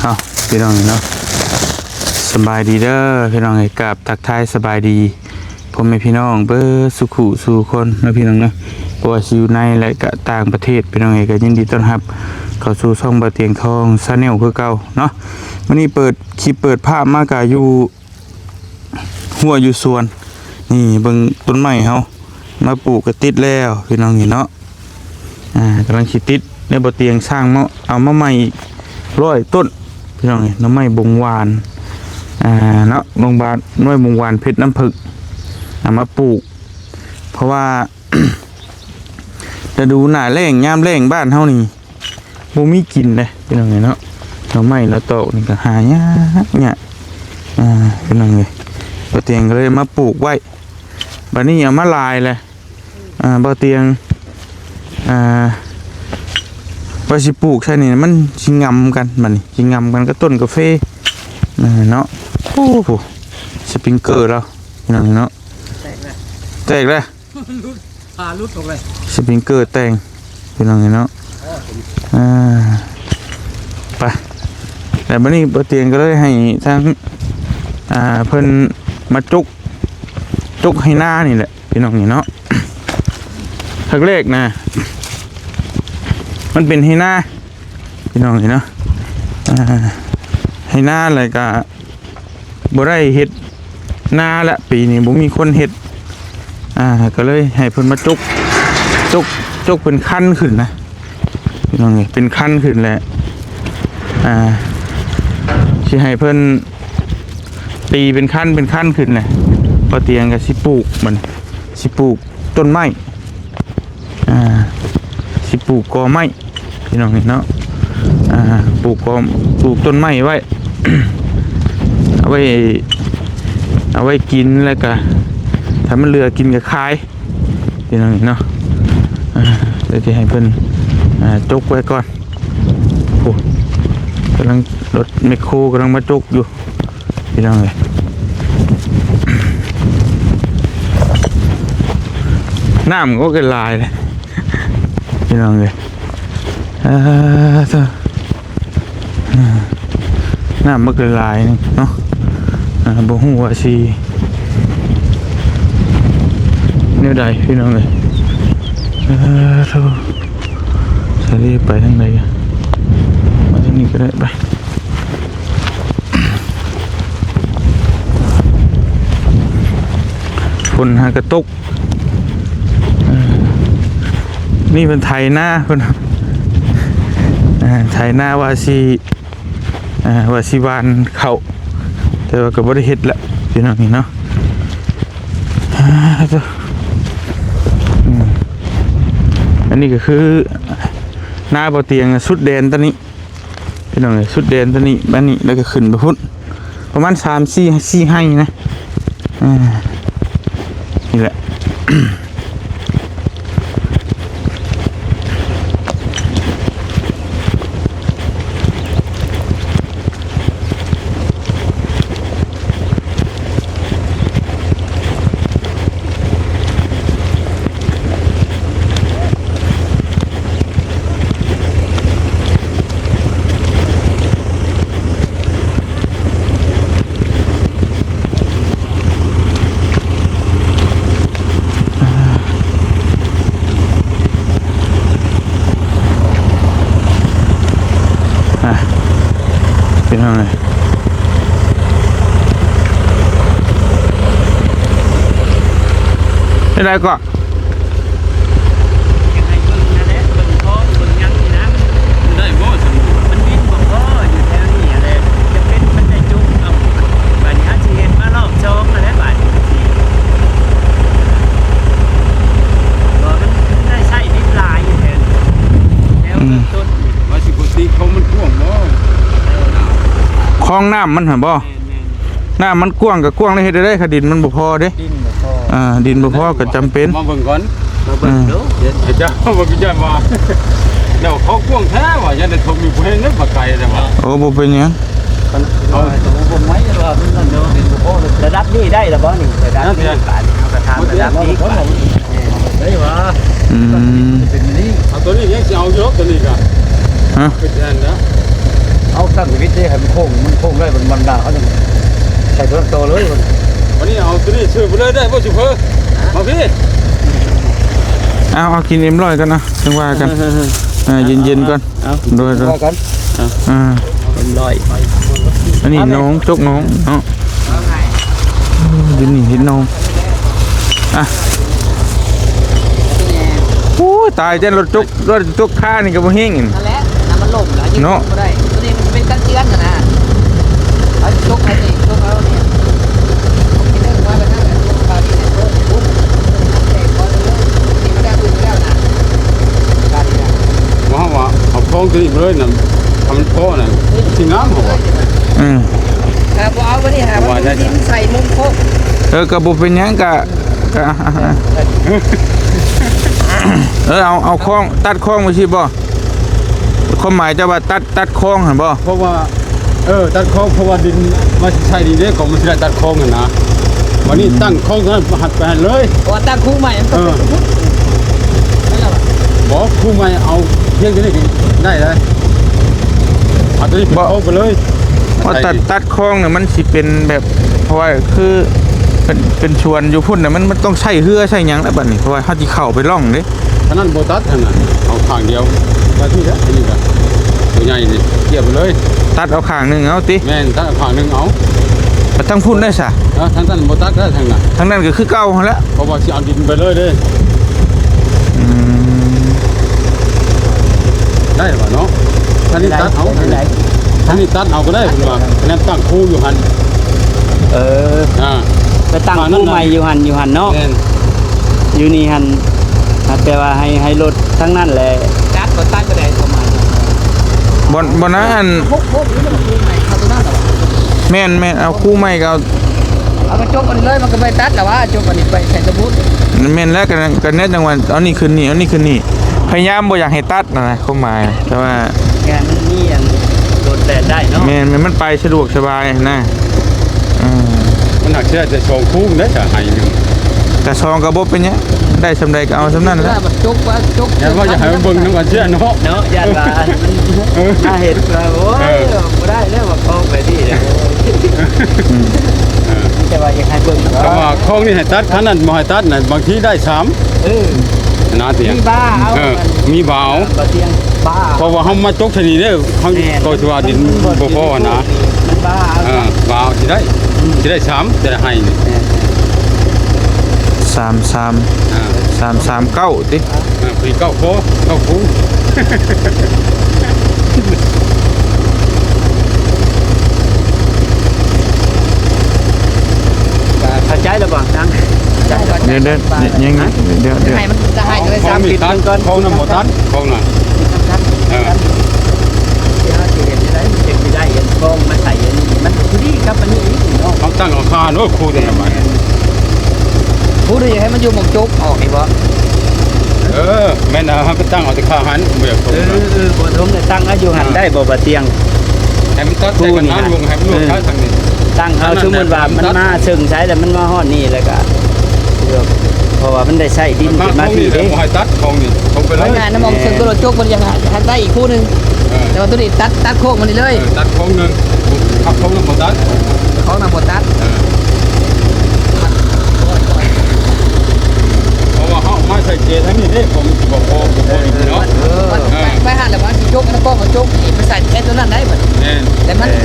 ເອົາ ພີ່ນ້ອງເນາະ ສະບາຍດີເດີພີ່ນ້ອງເອີຍ ກາບທັກທາຍສະບາຍດີພໍ່ແມ່ພີ່ນ້ອງເບິດສູ່ຄູ່ສູ່ຄົນເນາະພີ່ນ້ອງເນາະ ບໍ່ວ່າຊິຢູ່ໃນ ແລະ ກະຕ່າງປະເທດ ພີ່ນ້ອງເອີຍ ກະຍິນດີຕ້ອນຮັບເຂົ້າສູ່ຊ່ອງບ່າວຕຽງທອງ Channel ຄືເກົ່າເນາະ. ມື້ນີ້ເປີດຄລິບເປີດພາບມາກະຢູ່ ຮົ້ວຢູ່ສວນ ນີ້ເບິ່ງຕົ້ນໄມ້ເຮົາມາປູກກະຕິດແລ້ວພີ່ນ້ອງເອີຍເນາະ ອ່າ ກຳລັງຊິຕິດ ແລ້ວບ່າວຕຽງສ້າງມາ ເອົາມາໃໝ່ອີກຮ້ອຍຕົ້ນພີ່ນ້ອງເອີຍ ໜໍ່ໄມ້ບົງຫວານ ອ່າ ເນາະ ໂຮງບານໜໍ່ໄມ້ບົງຫວານເພັດນ້ຳເຜິ້ງ ເອົາມາປູກ ເພາະວ່າ ລະດູໜ້າແລ້ງ ຍາມແລ້ງບ້ານເຮົານີ້ ບໍ່ມີກິນເດ້ພີ່ນ້ອງເອີຍເນາະ ໜໍ່ໄມ້ລະຕອກນີ້ກະຫາຍາກ ຍາກ ອ່າ ພີ່ນ້ອງເອີຍ ບ່າວຕຽງກະເລີຍມາປູກໄວ້ ບາດນີ້ເອົາມາຫຼາຍແລ້ວ ອ່າ ບ່າວຕຽງ ອ່າ ວ່າຊິປູກໃສ່ນີ້ ມັນຊິງຳກັນ ບາດນີ້ຊິງຳກັນກັບຕົ້ນກາເຟ ອ່າ ເນາະ ໂອ້ໂຫ ສະປຣິງເກີລາວ ພີ່ນ້ອງເອີຍເນາະ ແຕກແລ້ວ ແຕກແລ້ວ ຫຼຸດ ພາຫຼຸດອອກເລີຍ ສະປຣິງເກີແຕກ ພີ່ນ້ອງເອີຍເນາະ ອ່າ ໄປ ແລ້ວບາດນີ້ບ່າວຕຽງກະເລີຍໃຫ້ທາງ ອ່າ ເພິ່ນມາຈົກ ຈົກໄຮ່ນານີ້ແຫຼະ ພີ່ນ້ອງເອີຍເນາະ ຄັ້ງແລກນະ ມັນເປັນໄຮ່ນາ ພີ່ນ້ອງເອີຍເນາະ ອ່າ ໄຮ່ນາ ແລ້ວກະບໍ່ໄດ້ເຮັດນາລະ ປີນີ້ບໍ່ມີຄົນເຮັດ ອ່າ ກະເລີຍໃຫ້ເພິ່ນມາຈົກ ຈົກ ຈົກເປັນຄັນຂຶ້ນນະ ພີ່ນ້ອງເອີຍ ເປັນຄັນຂຶ້ນແຫຼະ ອ່າ ຊິໃຫ້ເພິ່ນຕີເປັນຄັນເປັນຄັນຂຶ້ນແຫຼະ ບ່າວຕຽງກະຊິປູກ ມັນຊິປູກຕົ້ນໄມ້ ອ່າ ຊິປູກກໍໄມ້ ພີ່ນ້ອງເອີຍເນາະ ອ່າ ປູກກໍ ປູກຕົ້ນໄມ້ໄວ້ ເອົາໄວ້ ເອົາໄວ້ກິນ ແລ້ວກະ ຖ້າມັນເຫຼືອກິນກະຂາຍ ພີ່ນ້ອງເນາະ ອ່າ ດຽວຊິໃຫ້ເພິ່ນ ອ່າ ຈົກໄວ້ກ່ອນ ໂອ້ ກຳລັງ ລົດແມັກໂຄກຳລັງມາຈົກຢູ່ ພີ່ນ້ອງເອີຍ ນ້ຳກໍຫຼາຍເລີຍ ພີ່ນ້ອງເອີຍ ອ່າ ນ້ຳມັນກໍຫຼາຍເນາະ ອ່າ ບໍ່ຮູ້ວ່າຊິແນວໃດພີ່ນ້ອງເອີຍ ເອີ ໂທ້ ສາລີໄປທາງໃດ ມາທາງນີ້ກໍໄດ້ ໄປ ຝົນຫາກະຕົກ ນີ້ເພິ່ນໄຖນາເພິ່ນ ອ່າ ໄຖນາວ່າຊິ ອ່າ ວ່າຊິຫວ່ານເຂົ້າ ແຕ່ວ່າກໍບໍ່ໄດ້ເຮັດລະ ພີ່ນ້ອງເອີຍເນາະ ອ່າ ໂທ້ ອືມ ອັນນີ້ກໍຄືນາບ່າວຕຽງສຸດແດນຕອນນີ້ ພີ່ນ້ອງເອີຍ ສຸດແດນຕົວນີ້ ບ້ານນີ້ ແລ້ວກໍຂຶ້ນໄປພຸ້ນ ປະມານສາມສີ່ ສີ່ໄຮ່ນະ ອ່າ ນີ້ແຫຼະ ອ່ະ ພີ່ນ້ອງເອີຍ ເຮັດໃດເກາະ? ຢາກໃຫ້ເບິ່ງຫັ້ນແຫຼະ ເບິ່ງທ້ອງເບິ່ງຫຍັງນີ້ນະ ມັນໄດ້ບໍ່ຊັ້ນ? ມັນບິນບໍ່ພໍຢູ່ແຖວນີ້ຫັ້ນແຫຼະ ຈະເປັນມັນໄດ້ຈຸກເອົາ ບາດນີ້ເຮົາຊິເຮັດມາລອບສອງຫັ້ນແຫຼະ ບາດນີ້ຊິ ບໍ່ ມັນໄດ້ໃຊ້ດິນຫຼາຍຢູ່ແຖວນີ້ ແຖວ ອືມ ຕົ້ນ ວ່າຊິບໍ່ຕິ ຂອງມັນກວ້າງບໍ່? ຄອງນ້ຳມັນຫັ້ນບໍ່? ແມ່ນໆ ນ້ຳມັນກວ້າງກໍກວ້າງ ໄດ້ເຮັດໄດ້ ຄັນດິນມັນບໍ່ພໍເດ້ ດິນບໍ່ພໍ ອ່າ ດິນບໍ່ພໍກໍຈຳເປັນ ມາເບິ່ງກ່ອນ ມາເບິ່ງດູ ເອີ ເຈົ້າວ່າຄືຈັ່ງວ່າ ແລ້ວເຂົາກວ້າງແທ້ວ່າ ຢ້ານໄດ້ຖົມຢູ່ ບໍ່ເຫັນເດ້ ບັກໄກ່ແລ້ວວ່າ ໂອ້ ບໍ່ເປັນຫຍັງ ເອົາ ເອົາ ບໍ່ໄໝວ່າມັນນັ້ນເນາະ ດິນບໍ່ພໍ ລະດັບນີ້ໄດ້ລະບໍ່ນີ້? ລະດັບນີ້ ບາດນີ້ເຮົາກໍຖາມລະດັບນີ້ ບາດນີ້ ໄດ້ວ່າ ອືມ ເປັນນີ້ ເອົາຕົວນີ້ຍັງຊິເອົາຢູ່ດອກ ຕົວນີ້ກໍ ຮະ ເປັນອັນນະ ເຮົາຕັ້ງຊີວິດເດ້ ໃຫ້ມັນໂຄ້ງ ມັນໂຄ້ງໄດ້ ມັນ ມັນໜ້າ ເຮົາຈັ່ງໃສ່ຕົວນັ້ນຕໍ່ເລີຍ. ວັນນີ້ເອົາຕົວນີ້ເຊີໄປເລີຍໄດ້ບໍ່ ຊຸບເພີ? ມາພີ້. ເອົາ ເອົາກິນເອັມຮ້ອຍກ່ອນນະ ຈັ່ງວ່າກັນ. ເອີ ເຢັນໆກ່ອນ. ເອົາ ໂດຍໆ ວ່າກັນ. ເອົາ ອ່າ ເອັມຮ້ອຍ. ອັນນີ້ໜອງ ຈົກໜອງເນາະ. ເອີ ຢູ່ນີ້ເຫັນໜອງ. ອ່ະ ໂອ້ຍ ຕາຍແທ້ ລົດຈົກ ລົດຈົກຄານີ້ກໍບໍ່ແຮງ. ນັ້ນແຫຼະ ນ້ຳມັນລົມແລ້ວ ເນາະ ບໍ່ໄດ້. ຕົວນີ້ມັນເປັນກັນເຕືອນນະ ເຮົາຈົກໃຫ້ນີ້ ຈົກເອົານີ້ ທີ່ໜຶ່ງມາແລ້ວນະ ຕົວນີ້ເປີດປຸບ ແຕກກ່ອນເລີຍ. ນີ້ມັນໄດ້ຂຶ້ນໄປແລ້ວນະ ການນີ້ນະ. ວ່າ ເຮົາວ່າເອົາຂອງຕົວນີ້ໄປເລີຍນະ ຖ້າມັນພໍນະ ຊິງາມເຮົາວ່າ. ອືມ ຖ້າບໍ່ເອົາບັດນີ້ຫາວ່າດິນໃສ່ມຸມໂຄກ. ເອີ ກໍບໍ່ເປັນຫຍັງ ກະ ກະ ເອີ ເອົາ ເອົາຄອງ ຕັດຄອງໄວ້ຊິບໍ່? ຄວາມໝາຍເຈົ້າວ່າຕັດ ຕັດຄອງຫັ້ນບໍ່? ເພາະວ່າ ເອີ ຕັດຄອງ ເພາະວ່າດິນວ່າຊິໃສ່ນີ້ເດ້ ກໍມັນຊິໄດ້ຕັດຄອງຫັ້ນນະ. ບັດນີ້ ອືມ ຕັ້ງຄອງນັ້ນຫັນໄປຫັ້ນເລີຍ ເພາະວ່າຕັ້ງຄູໃໝ່ມັນກໍ ເອີ ເປັນ ບໍ່ ຄູໃໝ່ເອົາພຽງຕົວນີ້ກໍໄດ້ແລ້ວ ເອົາຕົວນີ້ເປັນ ບໍ່ ຄອງໄປເລີຍ. ເພາະຕັດ ຕັດຄອງນີ້ມັນຊິເປັນແບບ ເພາະວ່າຄືເປັນ ເປັນສວນຢູ່ພຸ້ນນະ ມັນ ມັນຕ້ອງໃຊ້ເຮືອໃຊ້ຫຍັງແລ້ວບັດນີ້ ເພາະວ່າເຮົາຊິເຂົ້າໄປລ່ອງເດ້. ອັນນັ້ນບໍ່ຕັດຫັ້ນນະ ເອົາຂ້າງດຽວ ມາທີ່ລະ ອັນນີ້ກໍຕົວໃຫຍ່ນີ້ ກຽບໄປເລີຍ. ຕັດເອົາຂ້າງໜຶ່ງເອົາຕິ? ແມ່ນ ຕັດເອົາຂ້າງໜຶ່ງເອົາ. ແລ້ວທາງພຸ້ນໄດ້ຊະ? ເອີ ທາງນັ້ນບໍ່ຕັດໄດ້ ທາງນັ້ນ ທາງນັ້ນກໍຄືເກົ່າຫັ້ນແຫຼະ ເພາະວ່າຊິເອົາດິນໄປເລີຍເດ້. ອືມ ໄດ້ບໍ່ເນາະ? ທາງນີ້ຕັດເອົາ ທາງນີ້ຕັດເອົາກໍໄດ້ ເພິ່ນວ່າ ແນມຕັ້ງຄູຢູ່ຫັ້ນ. ເອີ ອ່າ ໄປຕັ້ງຄູໃໝ່ຢູ່ຫັ້ນ ຢູ່ຫັ້ນເນາະ. ແມ່ນ ຢູ່ນີ້ຫັ້ນ ແຕ່ວ່າໃຫ້ ໃຫ້ລົດທາງນັ້ນແຫຼະ ຈັດບໍ່ຕັດກໍໄດ້ປະມານ ບໍ່ ບໍ່ນະ ອັນ ຫົກຄົນນີ້ມັນຄູໃໝ່ເອົາຕົວນັ້ນລະວະ. ແມ່ນໆ ເອົາຄູໃໝ່ກໍເອົາ ເອົາກະຈົກອັນນີ້ເລີຍ ມັນກໍບໍ່ໄດ້ຕັດລະວະ ຈົກອັນນີ້ໄປໃສ່ສະໝຸດ. ແມ່ນແລ້ວ ກໍ ກໍແນະຈັ່ງວ່າ ເອົານີ້ຂຶ້ນນີ້ ເອົານີ້ຂຶ້ນນີ້ ພະຍາຍາມບໍ່ຢາກໃຫ້ຕັດນະ ຄວາມໝາຍ ແຕ່ວ່າ ແມ່ນ ມັນມີອັນລົດແລ່ນໄດ້ເນາະ. ແມ່ນໆ ມັນໄປສະດວກສະບາຍນະ. ເອີ ມັນຫາກຊິໄດ້ແຕ່ສອງຄູນເດ້ ສາໄຫໜຶ່ງ ກະສອງກໍບໍ່ເປັນຫຍັງ ໄດ້ສ່ຳໃດກໍເອົາສ່ຳນັ້ນແຫຼະ. ຈົກວ່າຈົກ ຢ້ານວ່າຢາກໃຫ້ມັນເບິ່ງນຳກັນເສຍເນາະ ເນາະ ຢ້ານວ່າ ເອີ ມາເຮັດວ່າ ໂອ້ຍ ເອີ ບໍ່ໄດ້ແລ້ວວ່າຄອງໄປນີ້ນະ. ອືມ ແຕ່ວ່າຢາກໃຫ້ເບິ່ງນຳກັນ ແຕ່ວ່າຄອງນີ້ໃຫ້ຕັດ ຄັນນັ້ນບໍ່ໃຫ້ຕັດນະ ບາງທີໄດ້ສາມ. ເອີ ນະຕິ ມີບາເອົາ ເອີ ມີບາເອົາ ບໍ່ຕຽງ ບາ ເພາະວ່າເຮົາມາຈົກທາງນີ້ເດ້ ເຮົາ ແມ່ນ ກໍຊິວ່າດິນບໍ່ພໍນະ ມັນບາເອົາ ເອີ ບາເອົາຊິໄດ້ ອືມ ຊິໄດ້ສາມ ແຕ່ລະໄຮ່ນີ້ ແມ່ນ ສາມ ສາມ ອ່າ ສາມ ສາມ ເກົ້າ ຕິ ອ່າ ເກົ້າ ພໍ ເກົ້າຄູນ. ເຂົ້າໃຈແລ້ວບໍ່? ຍັງ ດຽວໆ ຍັງ ດຽວໆ ໃຫ້ມັນຈະໃຫ້ເລີຍ ສາມປິດເບິ່ງກ່ອນ ຂອງນຳບໍ່ຕັດ ຂອງນະ ເອີ ຊິເຮັດຈັ່ງໃດ ມັນເປັນໄປໄດ້ ອັນຂອງມາໃສ່ອັນນີ້ ມັນກໍພໍດີກັບອັນນີ້ອີກເນາະ ເຮົາຕັ້ງເອົາຄາໂນດຄູນະ ມາ ຄູນ ຢາກໃຫ້ມັນຢູ່ໝ່ອງຈົກອອກນີ້ບໍ່? ເອີ ແມ່ນ ເຮົາໄປຕັ້ງເອົາແຕ່ຄາຫັ້ນ ບໍ່ຢາກ ເອີ ເອີ ບໍ່ສົມ ຕັ້ງເອົາຢູ່ຫັ້ນ ອ່າ ໄດ້ບໍ່ ບ່າວຕຽງ? ໃຫ້ມັນຕັດໃສ່ກັນນະ ໃຫ້ມັນລົງ ເອີ ໃຊ້ທາງນີ້ ຕັ້ງເອົາ ສົມມຸດວ່າມັນມາເຊິ່ງໃສແລ້ວ ມັນມາຮອດນີ້ແລ້ວກໍ ເພາະວ່າມັນໄດ້ໃຊ້ດິນຂຶ້ນມາພີ້ເດ້ ບໍ່ໃຫ້ຕັດຂອງນີ້ ລົງໄປເລີຍ ງ່າຍໆນະ ມອງເຊິ່ງຕົວລົດຈົກມັນຢາກ ຢາກໄດ້ອີກຄູ່ໜຶ່ງ ເອີ ແຕ່ວ່າຕົວນີ້ຕັດ ຕັດໂຄ້ງມັນນີ້ເລີຍ ເອີ ຕັດໂຄ້ງໜຶ່ງ ຄັບໂຄ້ງນຳບໍ່ຕັດ ໂຄ້ງນຳບໍ່ຕັດ ເອີ ເພາະວ່າເຮົາເອົາມາໃສ່ເຈທາງນີ້ເດ້ ຂອງມັນຊິບໍ່ພໍ ບໍ່ພໍດີເນາະ ເອີ ເອີ ໄປ ໄປຫັ້ນແລ້ວມັນຊິຈົກ ແລ້ວກໍຈົກນີ້ໄປໃສ່ແທ້ຕົວນັ້ນໄດ້ບັດ ແມ່ນ ແລ້ວມັນ ເອີ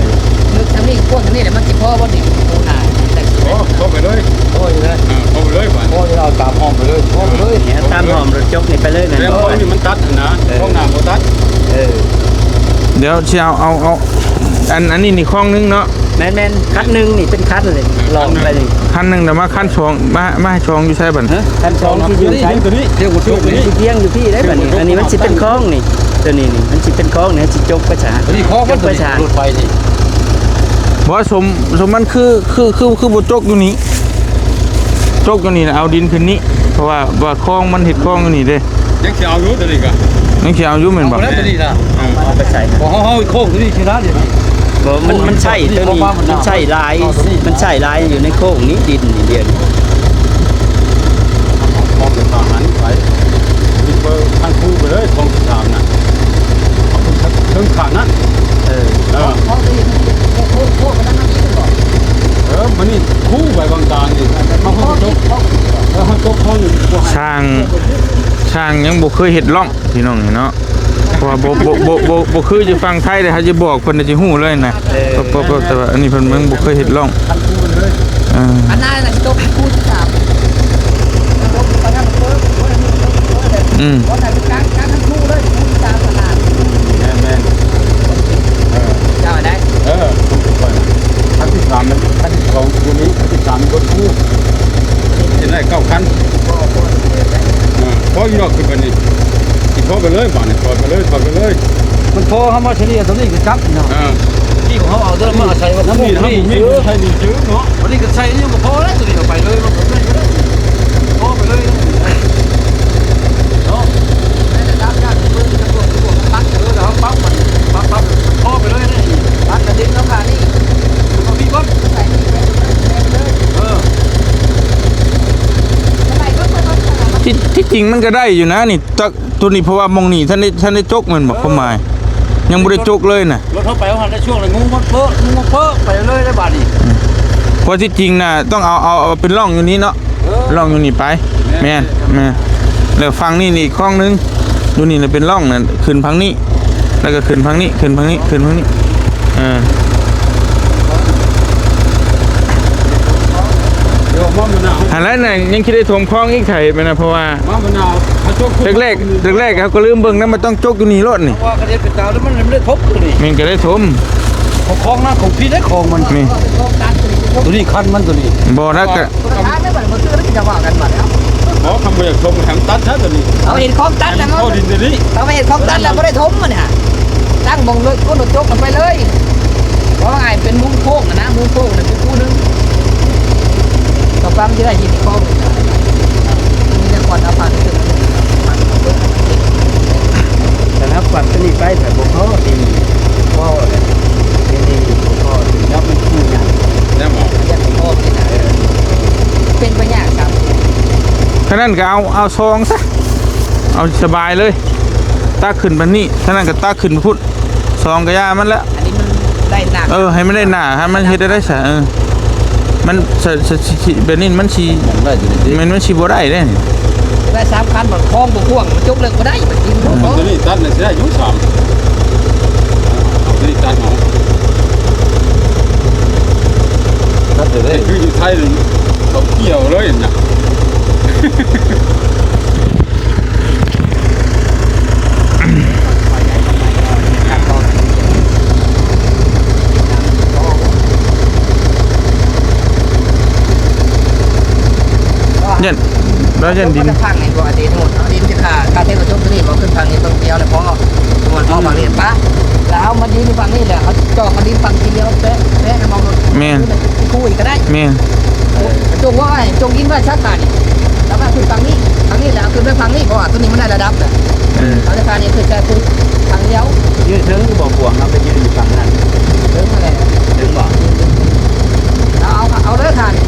ລຶກທາງນີ້ ກວ້າງທາງນີ້ ແລ້ວມັນຊິພໍບໍ່ນີ້ ໂອ້ ໜ້າ ພໍ ພໍໄປເລີຍ ພໍຢູ່ເລີຍ ເອີ ພໍໄປເລີຍບັດ ພໍຢູ່ ເອົາຕາມຫ້ອມໄປເລີຍ ພໍໄປເລີຍ ເອີ ຕາມຫ້ອມລົດຈົກນີ້ໄປເລີຍແມ່ນບໍ່ ແລ້ວນີ້ມັນຕັດຫັ້ນນະ ເອີ ຂອງໜ້າບໍ່ຕັດ ເອີ ດຽວຊິເອົາ ເອົາ ເອົາ ອັນ ອັນນີ້ນີ້ຄອງໜຶ່ງເນາະ ແມ່ນໆ ຄັນໜຶ່ງນີ້ເປັນຄັນເລີຍ ເອີ ຫຼອກໄປນີ້ ຄັນໜຶ່ງ ແລ້ວມາຄັນສອງ ມາ ມາໃຫ້ສອງຢູ່ໃສບັດ ຮະ ຄັນສອງຊິຢູ່ໃສ ຕົວນີ້ ຕົວນີ້ ຊິພຽງຢູ່ພີ້ໄດ້ບັດນີ້ ອັນນີ້ມັນຊິເປັນຄອງນີ້ ຕົວນີ້ນີ້ມັນຊິເປັນຄອງນີ້ ຊິຈົກໄປສາ ຕົວນີ້ຄອງມັນ ຕົວນີ້ລົດໄຟນີ້ ບໍ່ ສົມ ສົມມັນຄື ຄື ຄື ຄືບໍ່ຈົກຢູ່ນີ້ ຈົກຢູ່ນີ້ນະ ເອົາດິນຂຶ້ນນີ້ ເພາະວ່າ ວ່າຄອງມັນເຮັດຄອງຢູ່ນີ້ເດ້ ຍັງຊິເອົາຢູ່ຕົວນີ້ກະ ຍັງຊິເອົາຢູ່ແມ່ນບໍ່? ເອົາໄປໃສນະ ເອົາໄປໃສ່ນະ ບໍ່ ເຮົາ ເຮົາໂຄ້ງຕົວນີ້ຊິນະ ດຽວນີ້ ບໍ່ ມັນ ມັນໃຊ້ຕົວນີ້ ມັນໃຊ້ຫຼາຍ ມັນໃຊ້ຫຼາຍຢູ່ໃນໂຄ້ງນີ້ ດິນນີ້ ດຽວນີ້ ເອົາໄປທາງນັ້ນໄປ ນີ້ເປີທາງຄູໄປເລີຍ ຄອງສິບສາມນະ ເອົາຂຶ້ນເທິງຂ້າງນັ້ນ ເອີ ເອີ ອືມ ຊ່າງຍັງບໍ່ເຄີຍເຮັດຮ່ອງພີ່ນ້ອງເນາະ ເພາະວ່າບໍ່ ບໍ່ ບໍ່ ບໍ່ ບໍ່ຄືຢູ່ຝັ່ງໄທເດ້ ເຮົາຈະບອກເພິ່ນຈະຮູ້ເລີຍນະ ເອີ ເພາະ ເພາະ ເພາະ ແຕ່ວ່າອັນນີ້ເພິ່ນຍັງບໍ່ເຄີຍເຮັດຮ່ອງ ເອີ ອັນນັ້ນນະຊິຕົກຄູ່ທີ່ສາມ ອືມ ແມ່ນໆ ເອີ ເຈົ້າໄດ້ ເອີ ອັນທີສາມ ອັນທີສອງ ໂຕນີ້ ອັນທີສາມ ເບິ່ງຄູ່ ເຮັດໄດ້ເກົ້າຄັນ ເອີ ພໍຢູ່ດອກຄືປານນີ້ ຊິພໍໄປເລີຍບາດນີ້ ຖອຍໄປເລີຍ ຖອຍໄປເລີຍ ມັນພໍເຮົາມາສະເລ່ຍໂຕນີ້ກໍຈັບເນາະ ເອີ ທີ່ເຮົາເອົາໂຕນັ້ນມາອາໄສວ່າ ມັນມີ ມັນມີ ໃສ່ນີ້ຈື່ເນາະ ອັນນີ້ກໍໃສ່ນີ້ກໍພໍແລ້ວ ໂຕນີ້ເອົາໄປເລີຍ ມັນກໍໄດ້ ພໍໄປເລີຍເນາະ ໃນລະດັບຍາດເບິ່ງຈະບວກ ບວກຕັດ ເອີ ແລ້ວເຮົາປັບມັນ ປັບ ປັບ ພໍໄປເລີຍນີ້ ຕັດກະດິນເຮົາຂາດນີ້ ເອົາພີ້ເບິ່ງ ໃສ່ນີ້ໄປເລີຍ ເອີ ທີ່ ທີ່ຈິງມັນກໍໄດ້ຢູ່ນະນີ້ ແຕ່ໂຕນີ້ ເພາະວ່າໝ່ອງນີ້ທັນໄດ້ ທັນໄດ້ຈົກແມ່ນບໍ່ ຄວາມໝາຍ ຍັງບໍ່ໄດ້ຈົກເລີຍນະ ລົດເຮົາໄປວ່າຫັ້ນໄດ້ຊ່ວງລະງູມັນເປີະ ງູມັນເປີະໄປເລີຍໄດ້ບາດນີ້ ເພາະທີ່ຈິງນະຕ້ອງເອົາ ເອົາ ເອົາເປັນຮ່ອງຢູ່ນີ້ເນາະ ເອີ ຮ່ອງຢູ່ນີ້ໄປ ແມ່ນ ແມ່ນ ແມ່ນ ແລ້ວຝັ່ງນີ້ນີ້ອີກຄອງໜຶ່ງ ຢູ່ນີ້ລະເປັນຮ່ອງນັ້ນ ຂຶ້ນຝັ່ງນີ້ ແລ້ວກໍຂຶ້ນຝັ່ງນີ້ ຂຶ້ນຝັ່ງນີ້ ຂຶ້ນຝັ່ງນີ້ ເອີ ຫັ້ນແຫຼະນະ ຍັງຊິໄດ້ຖົມຄອງອີກໄຖແມ່ນນະ ເພາະວ່າ ມາບັນດາເຂົາຈົກ ແລກໆ ແລກໆ ເຮົາກໍລືມເບິ່ງນຳ ມັນຕ້ອງຈົກຢູ່ນີ້ໂລດນີ້ ເພາະວ່າກະເດັດເປັນຕາແລ້ວ ມັນ ມັນໄດ້ທົບໂຕນີ້ ແມ່ນ ກະໄດ້ຖົມ ຂອງນາງຂອງພີ້ໄດ້ຂອງມັນ ນີ້ ໂຕນີ້ຄັນມັນໂຕນີ້ ບໍ່ນະ ກະ ບໍ່ ຄັນບໍ່ຢາກຖົມ ໃຫ້ມັນຕັດຊະໂຕນີ້ ເຮົາເຫັນຂອງຕັດແລ້ວ ເຮົາເຫັນຂອງຕັດແລ້ວບໍ່ໄດ້ຖົມມັນຫັ້ນ ຕັ້ງໝ່ອງລົດ ກົ້ນລົດຈົກນຳໄປເລີຍ ເພາະວ່າອ້າຍເປັນມຸມໂຄ້ງຫັ້ນນະ ມຸມໂຄ້ງນະ ຄືຄູ່ໜຶ່ງ ກໍຟັງທີ່ໄດ້ຍິນຂອງ ມີແຕ່ຄວັນເອົາຜ່ານໄປເຖິງ ແຕ່ຖ້າປັດຕົວນີ້ໄປ ແຕ່ບໍ່ພໍ ດິນບໍ່ພໍເລີຍ ດິນບໍ່ພໍ ດິນເນາະ ມັນຄືຫຍັງ ແລ້ວໝໍ ເປັນໄປຍາກ ສາມ ຄັນນັ້ນກໍເອົາ ເອົາສອງຊະ ເອົາສະບາຍເລີຍ ຕັກຂຶ້ນປານນີ້ ຄັນນັ້ນກໍຕັກຂຶ້ນພຸ້ນ ສອງກະຢ່າມັນແຫຼະ ອັນນີ້ມັນໄດ້ໜ້າ ເອີ ໃຫ້ມັນໄດ້ໜ້າ ໃຫ້ມັນເຮັດໄດ້ຊະ ເອີ ມັນ ຊະ ຊະ ຊິ ຊິ ແບບນີ້ມັນຊິ ມັນໄດ້ຢູ່ໃນທີ່ ມັນ ມັນຊິບໍ່ໄດ້ເດ້ ໄດ້ສາມຄັນ ບັດຄອງບໍ່ກວ້າງ ມັນຈົກເລິກບໍ່ໄດ້ ມັນກິນບໍ່ພໍ ຕົວນີ້ຕັດນີ້ຊິໄດ້ຢູ່ສາມ ເອົາຕົວນີ້ຕັດເອົາ ຕັດເລີຍ ຄືຢູ່ໄທນີ້ ເຂົາກ່ຽວເລີຍນະ. ຢ້ານ ລາວຢ້ານດິນ ຝັ່ງນີ້ບໍ່ ອາທິດ ສົມມຸດເອົາດິນຈະຂາ ຂາເທກກະຈົກຕົວນີ້ບໍ່ ຂຶ້ນຝັ່ງນີ້ເບິ່ງດຽວແລ້ວພໍ ສົມມຸດເອົາຝັ່ງນີ້ປະ ແລ້ວເຮົາມາຢືນຢູ່ຝັ່ງນີ້ແຫຼະ ເຮົາຈອກເອົາດິນຝັ່ງທີ່ດຽວແປະ ແປະນຳເອົາລົດ ແມ່ນ ຄູ່ອີກກໍໄດ້ ແມ່ນ. ເອີ ຈົ່ງວ່າ ຈົ່ງດິນໄວ້ຊະ ຄານີ້ ແລ້ວກໍຂຶ້ນຝັ່ງນີ້ ຝັ່ງນີ້ແຫຼະ ເອົາຂຶ້ນໄປຝັ່ງນີ້ ເພາະວ່າຕົວນີ້ມັນໄດ້ລະດັບແຫຼະ ເອີ ເອົາແຕ່ຄານີ້ຂຶ້ນແຕ່ພູທາງດຽວ ຢືນເທິງຄືບໍ່ພວງ ເອົາໄປຢືນຢູ່ຝັ່ງນັ້ນ ເທິງຫັ້ນແຫຼະ ເທິງບໍ່ ເອົາ ເອົາ ເອົາເລີຍຄານີ້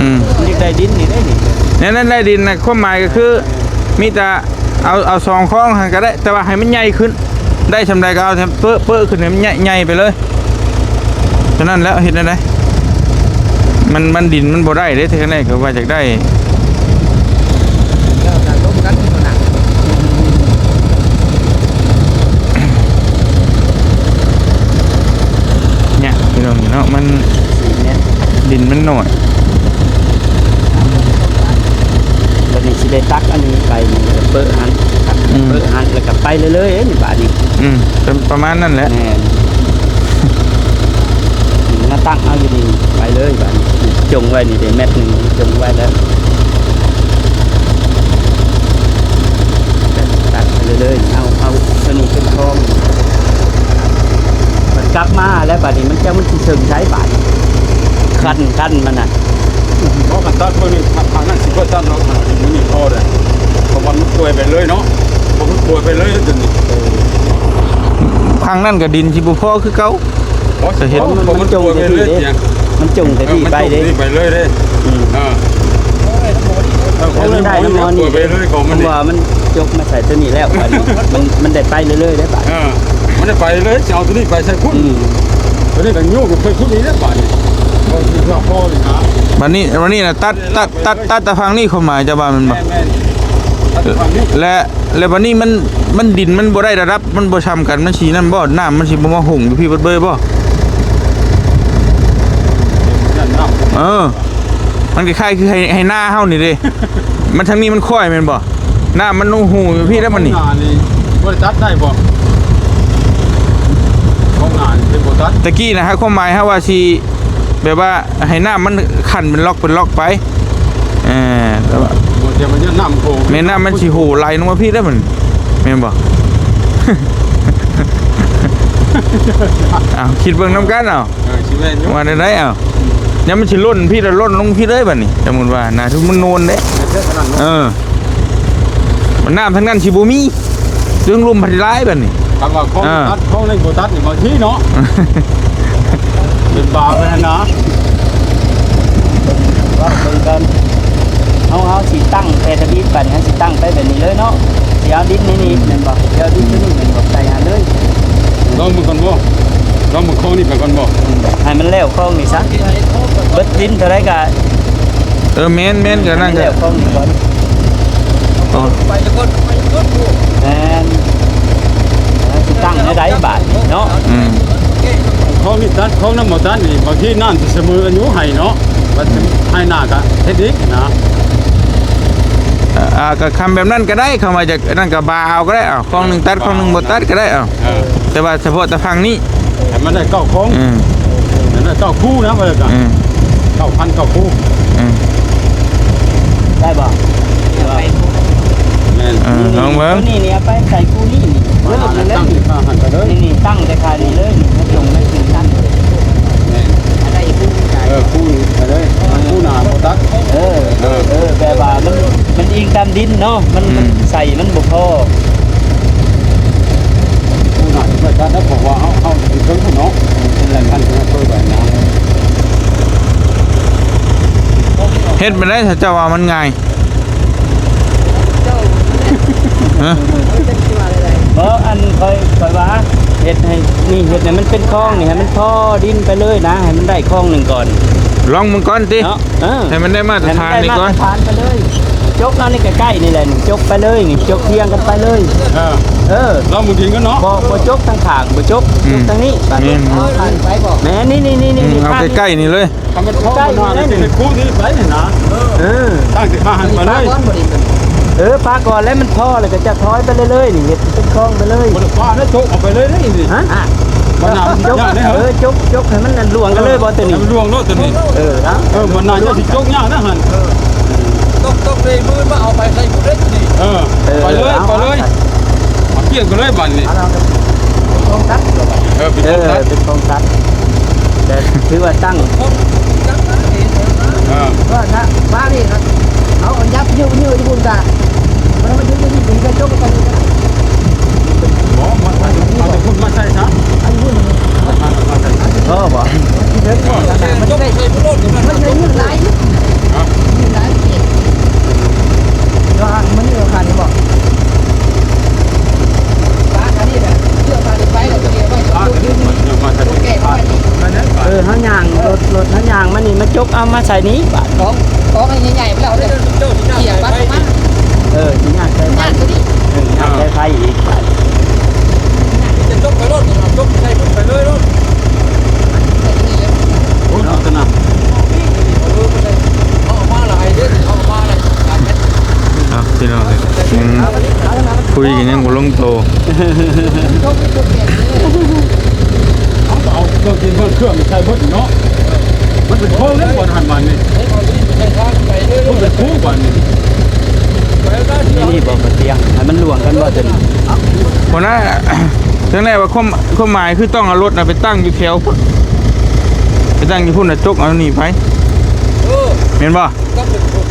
ອືມ ຢາກໄດ້ດິນນີ້ເດ້ນີ້ ແນວນັ້ນໄດ້ດິນນະ ຄວາມໝາຍກໍຄື ມີແຕ່ເອົາ ເອົາສອງຄອງຫັ້ນກໍໄດ້ ແຕ່ວ່າໃຫ້ມັນໃຫຍ່ຂຶ້ນ ໄດ້ສ່ຳໃດກໍເອົາ ເປີະ ເປີະຂຶ້ນໃຫ້ມັນໃຫຍ່ ໃຫຍ່ໄປເລີຍ ເທົ່ານັ້ນແຫຼະ ເຮັດແນວໃດ ມັນ ມັນດິນມັນບໍ່ໄດ້ເດ້ ແທ້ແນ່ກໍວ່າຢາກໄດ້ ຍາກພີ່ນ້ອງເນາະ ມັນ ສີ່ແມັດ ດິນມັນໜ້ອຍ ບັດນີ້ຊິໄດ້ຕັກອັນນີ້ໄປນີ້ ແລ້ວກໍເປີະຫັ້ນ ຕັກ ອືມ ເປີະຫັ້ນ ແລ້ວກໍໄປເລື້ອຍໆເດ້ນີ້ບາດນີ້ ອືມ ປະ ປະມານນັ້ນແຫຼະ ແມ່ນ ມາຕັ້ງເອົາຢູ່ນີ້ໄປເລີຍບາດນີ້ ຈົ່ງໄວ້ນີ້ໄດ້ແມັດໜຶ່ງ ຈົ່ງໄວ້ແລ້ວ ຕັດໄປເລື້ອຍໆ ເອົາ ເອົາຕົວນີ້ເປັນຄອງ ມັນກັບມາແລ້ວບາດນີ້ ມັນຈັກມັນຊິເຊິ່ງໃສບາດນີ້ ຄັນ ຄັນມັນນະ ບໍ່ ຄັນຕັດມື້ນີ້ ທາງນັ້ນຊິບໍ່ຕັດເນາະ ມື້ນີ້ພໍແລ້ວ ເພາະວ່າມັນປ່ວຍໄປເລີຍເນາະ ເພາະມັນປ່ວຍໄປເລີຍຕົວນີ້ ເອີ ທາງນັ້ນກໍດິນຊິບໍ່ພໍຄືເກົ່າ ບໍ່ຊິເຮັດ ເພາະມັນ ມັນຈົ່ງແຕ່ພີ້ເດ້ ມັນຈົ່ງແຕ່ພີ້ໄປເດ້ ມັນຈົ່ງແຕ່ພີ້ໄປເລີຍເດ້ ອືມ ເອີ ເອີ ເພາະມັນໄດ້ນຳໝໍນີ້ເດ້ ເພາະວ່າມັນຈົກມາໃສ່ຕົວນີ້ແລ້ວ ບາດນີ້ ມັນ ມັນໄດ້ໄປເລື້ອຍໆເດ້ບາດ ເອີ ມັ ໄປເລີຍ ຊິເອົາຕົວນີ້ໄປໃສ່ພຸ້ນ ອືມ ຕົວນີ້ກໍໂຍກໄປພຸ້ນນີ້ແຫຼະບາດນີ້ ກໍຊິເພື່ອພໍນີ້ນະ ບາດນີ້ ບາດນີ້ນະ ຕັດ ຕັດ ຕັດ ຕັດແຕ່ຝັ່ງນີ້ ຄວາມໝາຍຈະວ່າແມ່ນບໍ່? ແມ່ນໆ ຕັດຝັ່ງນີ້ ແລະ ແລະບາດນີ້ມັນ ມັນ ດິນມັນບໍ່ໄດ້ລະດັບ ມັນບໍ່ຊ່ຳກັນ ມັນຊິນັ້ນບໍ່? ນ້ຳມັນຊິບໍ່ມາຫຸ້ງຢູ່ພີ້ເບິດເບີບໍ່? ເອີ ມັນຄ້າຍໆຄືໄຮ່ ໄຮ່ນາເຮົານີ້ເດ້ ມັນທາງນີ້ມັນຄ້ອຍແມ່ນບໍ່? ນ້ຳມັນລົງຫູຢູ່ພີ້ແລ້ວມັນນີ້ ຂອງໜ້ານີ້ບໍ່ໄດ້ຕັດໄດ້ບໍ່? ຂອງໜ້ານີ້ເປັນບໍ່ຕັດ ຕະກີ້ນະ ຄວາມໝາຍເຮົາວ່າຊິ ແບບວ່າໃຫ້ນ້ຳມັນຂັ້ນເປັນລັອກເປັນລັອກໄປ ເອີ ແຕ່ວ່າ ບໍ່ ແຕ່ວ່າຍາມນ້ຳໂຂງ ແມ່ນ ນ້ຳມັນຊິໂຫໄຫຼລົງມາພີ້ແລ້ວມັນ ແມ່ນບໍ່? ເອົາ ຄິດເບິ່ງນຳກັນເອົາ ເອີ ຊິແມ່ນຢູ່ ວ່າແນວໃດເອົາ ຍາມມັນຊິລົ້ນພີ້ ແລ້ວລົ້ນລົງພີ້ເລີຍບາດນີ້ ສົມມຸດວ່ານະ ທຸກມັນໂນນເດ້ ເອີ ນ້ຳທາງນັ້ນຊິບໍ່ມີ ເທິງລຸ່ມພັດຫຼາຍບາດນີ້ ຄັນວ່າຂອງ ເອີ ຕັດ ຂອງເລັກບໍ່ຕັດນີ້ ບາງທີເນາະ ເປັນບາໄປຫັ້ນນະ ເວົ້າເບິ່ງກ່ອນ ເຮົາ ເຮົາຊິຕັ້ງແຜ່ທະບີດໄປ ເຮົາຊິຕັ້ງໄປແບບນີ້ເລີຍເນາະ ຊິເອົາດິນໃນນີ້ແມ່ນບໍ່? ຊິເອົາດິນໂຕນີ້ແມ່ນບໍ່? ໃສ່ຫັ້ນເລີຍ ລອງເບິ່ງກ່ອນບໍ່? ລອງເບິ່ງຂອງນີ້ໄປກ່ອນບໍ່? ອືມ ໃຫ້ມັນແລ້ວຂອງນີ້ຊະ ເບິດດິນເທົ່າໃດກະ ເອີ ແມ່ນໆ ກະນັ້ນກະ ແລ້ວຂອງນີ້ກ່ອນ ອໍ ໄປແຕ່ກ່ອນ ໄປແຕ່ກ່ອນ ແມ່ນ ຊິຕັ້ງແນວໃດບາດນີ້ເນາະ ອືມ ຂອງນີ້ຕັດ ຂອງນັ້ນບໍ່ຕັດນີ້ ບາງທີນ້ຳຊິສະເໝີກັນຢູ່ໄຮ່ເນາະ ບັດໄຮ່ນາກະເຮັດອີກນະ ອ່າ ກະຄຳແບບນັ້ນກະໄດ້ ຄຳວ່າຈະນັ້ນກະບາເອົາກະໄດ້ ເອົາ ຂອງໜຶ່ງຕັດ ຂອງໜຶ່ງບໍ່ຕັດກະໄດ້ ເອົາ ເອີ ແຕ່ວ່າສະເພາະແຕ່ຝັ່ງນີ້ ໃຫ້ມັນໄດ້ເກົ້າຂອງ ອືມ ໃຫ້ມັນໄດ້ເກົ້າຄູ່ນະ ວ່າຊັ້ນ ອືມ ເກົ້າພັນເກົ້າຄູ່ ອືມ ໄດ້ບໍ່? ແມ່ນ ເອີ ລອງເບິ່ງ ນີ້ ນີ້ ເອົາໄປໃສ່ຄູ່ນີ້ນີ້ ເລີກແລ້ວນີ້ ຕັ້ງຂ້າຫັ້ນໄປເລີຍ ນີ້ ນີ້ ຕັ້ງແຕ່ຂ້ານີ້ເລີຍນີ້ ມັນລົງໄດ້ສີ່ຊັ້ນ ແມ່ນ ໄດ້ຄູ່ ເອີ ຄູ່ນີ້ໄປເລີຍ ຄູ່ໜ້າບໍ່ຕັດ ເອີ ເອີ ເອີ ແບບວ່າມັນ ມັນອີງຕາມດິນເນາະ ມັນ ມັນ ອືມ ໃສ່ມັນບໍ່ພໍ ຜູ້ໜ້າຈະໄປຕັດແລ້ວ ເພາະວ່າເຮົາ ເຮົາຢູ່ເທິງພຸ້ນເນາະ ເປັນແຫຼ່ງພັນธุ์ເພິ່ນເປີດໄວ້ນະ ເຮັດແບບໃດ ເຈົ້າວ່າມັນງ່າຍ? ຮະ? ບໍ່ ອັນຂ້ອຍ ຂ້ອຍວ່າເຮັດໃຫ້ ນີ້ ເຮັດໃຫ້ມັນເປັນຄອງນີ້ ໃຫ້ມັນພໍດິນໄປເລີຍນະ ໃຫ້ມັນໄດ້ຄອງໜຶ່ງກ່ອນ ລອງເບິ່ງກ່ອນຕິ ເນາະ. ເອີ ໃຫ້ມັນໄດ້ມາດຕະຖານນີ້ກ່ອນ ໃຫ້ມັນໄດ້ມາດຕະຖານໄປເລີຍ ຈົກເອົານີ້ໃກ້ໆນີ້ແຫຼະ ຈົກໄປເລີຍນີ້ ຈົກທຽງກັນໄປເລີຍ ເອີ ເອີ ລອງເບິ່ງທີກັນເນາະ ບໍ່ ບໍ່ຈົກທາງຂ້າງ ບໍ່ຈົກ ອືມ ຈົກທາງນີ້ ແມ່ນ ແມ່ນ ນີ້ໆໆໆ ອືມ ເອົາໃກ້ໆນີ້ເລີຍ ໃກ້ໆນີ້ເລີຍນີ້ ຄູນີ້ໄປນີ້ນະ ເອີ ຕັ້ງແຕ່ຂ້າຫັນໄປເລີຍ ເອີ ປາກ່ອນແລ້ວມັນພໍແລ້ວກໍຈະຖອຍໄປເລື້ອຍໆນີ້ ເຮັດເປັນຄອງໄປເລີຍ ບໍ່ໄດ້ປາແລ້ວ ຈົກເອົາໄປເລີຍນີ້ ຮະ? ບັນດາມັນຊິຍາກເດ້ ເອີ ຈົກ ຈົກໃຫ້ມັນລວງກັນເລີຍບໍ່ຕົວນີ້ ໃຫ້ມັນລວງໂລດຕົວນີ້ ເອີ ເອີ ບັນດາເຈົ້າຊິຈົກຍາກນະຫັ້ນ ເອີ ຕ້ອງ ຕ້ອງໄດ້ມືມາເອົາໄປໃສ່ຜູ້ເລັກນີ້ ເອີ ເອີ ໄປເລີຍ ເອົາ ໄປເລີຍ ເອົາ ເອົາປ່ຽນໄປເລີຍບັດນີ້ ເອົາ ເອົາ ເປັນຂອງຕັດ ເອີ ເປັນຂອງຕັດ ເອີ ເປັນຂອງຕັດ ແຕ່ຖືວ່າຕັ້ງ ຂອງຕັດນະ ເອີ ວ່ານະ ມານີ້ນະ ເອົາ ເອົາຫຍັບ ຍືດ ຍືດຢູ່ພຸ້ນກະ ມັນມາຍືດຢູ່ນີ້ ກະຈົກກັນ ບໍ່ ມາໃສ່ ເອົາແຕ່ພຸ້ນມາໃສ່ຊະ ອັນພຸ້ນ ພໍບໍ່? ມັນຊິໄດ້ ມັນຊິໄດ້ຍືດຫຼາຍ ຍືດຫຼາຍ ເອີ ເຮົາຍ່າງລົດ ລົດເຮົາຍ່າງມານີ້ ມາຈົກເອົາມາໃສ່ນີ້ບາດ ຂອງ ຂອງໃຫຍ່ໆ ແລ້ວເດ້ ເຈົ້າຊິຍ່າງໄປ ເອີ ຊິຍ່າງໃສ່ໄຟ ຍ່າງຕົວນີ້ ເອີ ຍ່າງໃສ່ໄຟອີກບາດ ຈະຈົກໄປໂລດ ຈົກໃສ່ໄປເລີຍໂລດ ໂອ້ຍ ເອົາຕົວນັ້ນ ເອົາມາຫຼາຍເດ້ ເອົາມາຫຼາຍ ສາມແມັດ ເອົາ ພີ່ນ້ອງເອີຍ ອືມ ຄຸຍກັນຍັງບໍ່ລົງໂຕ ເຮົາກໍເອົາເຄື່ອງກິນເຄື່ອງໃຊ້ເບິດເນາະ ມັນເປັນໂຄ້ງເດ້ບ່ອນຫັ້ນບາດນີ້ ມັນເປັນໂຄ້ງບາດນີ້ ນີ້ບໍ່ ບໍ່ຕຽງ ໃຫ້ມັນລວງກັນບໍ່ ຕົວນີ້ ບໍ່ນະ ຈັ່ງໃດວ່າຄວາມ ຄວາມໝາຍຄືຕ້ອງເອົາລົດນະໄປຕັ້ງຢູ່ແຖວພຸ້ນ ໄປຕັ້ງຢູ່ພຸ້ນ ແລ້ວຈົກເອົານີ້ໄປ ເອີ ແມ່ນບໍ່?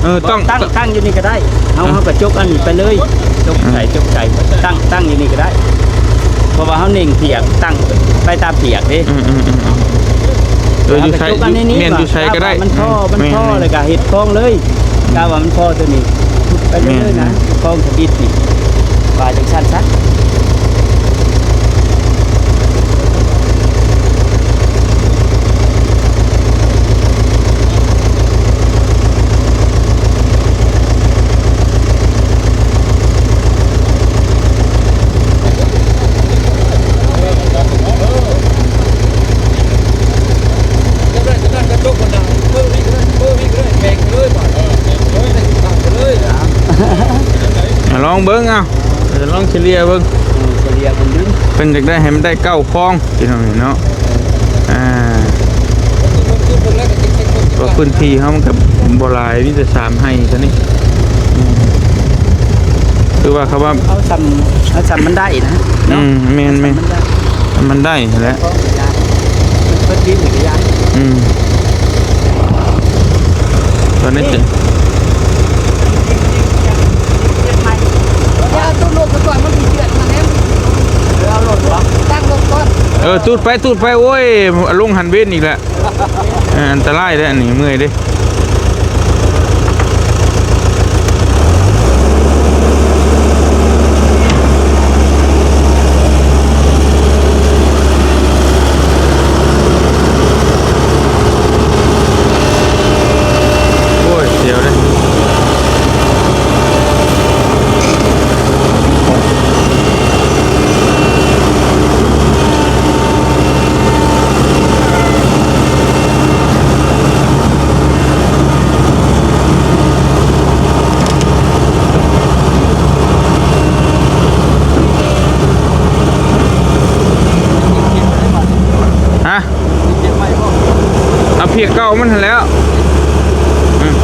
ເອີ ຕ້ອງ ຕັ້ງ ຕັ້ງຢູ່ນີ້ກໍໄດ້ ເຮົາ ເອີ ເຮົາກໍຈົກອັນນີ້ໄປເລີຍ ຈົກໃສ່ ເອີ ຈົກໃສ່ ຕັ້ງ ຕັ້ງຢູ່ນີ້ກໍໄດ້ ເພາະວ່າເຮົາເໜັ່ງພຽກ ຕັ້ງໄປຕາມພຽກເດ້ ອືມໆໆ ເອີ ຢູ່ໃສ ແມ່ນ ຢູ່ໃສກໍໄດ້ ມັນພໍ ມັນພໍ ແມ່ນໆ ແລ້ວກໍເຮັດຄອງເລີຍ ກະວ່າມັນພໍຕົວນີ້ ໄປເລີຍນະ ແມ່ນໆ ຄອງທຳອິດນີ້ ວ່າຈັ່ງຊັ້ນຊະ. ລອງເບິ່ງ ເອົາ ລອງສະເລ່ຍເບິ່ງ ເອີ ສະເລ່ຍເບິ່ງດູ ເພິ່ນຢາກໄດ້ໃຫ້ມັນໄດ້ເກົ້າຄອງ ພີ່ນ້ອງເນາະ. ອ່າ ເພາະພື້ນທີ່ເຮົາມັນກໍບໍ່ຫຼາຍ ມີແຕ່ສາມໄຮ່ເທົ່ານີ້. ອືມ ຄືວ່າເຂົາວ່າ ເອົາຊ່ຳ ເອົາຊ່ຳມັນໄດ້ນະ ອືມ ເນາະ ແມ່ນໆ ຊ່ຳມັນໄດ້ ມັນໄດ້ຫັ້ນແຫຼະ ເພິ່ນດິນນີ້ກໍຢ່າ ອືມ ຕອນນີ້ເປັນ ເອີ ຕູດໄປ ຕູດໄປ ໂອ້ຍ ລົງຫັນເວັນອີກແລ້ວ ເອີ ອັນຕະລາຍເດ້ ອັນນີ້ເມື່ອຍເດ້. ໂອ້ຍ ສຽວເດ້. ຮະ? ເອົາພຽກເກົ່າມັນຫັ້ນແຫຼ້ວ. ອືມ.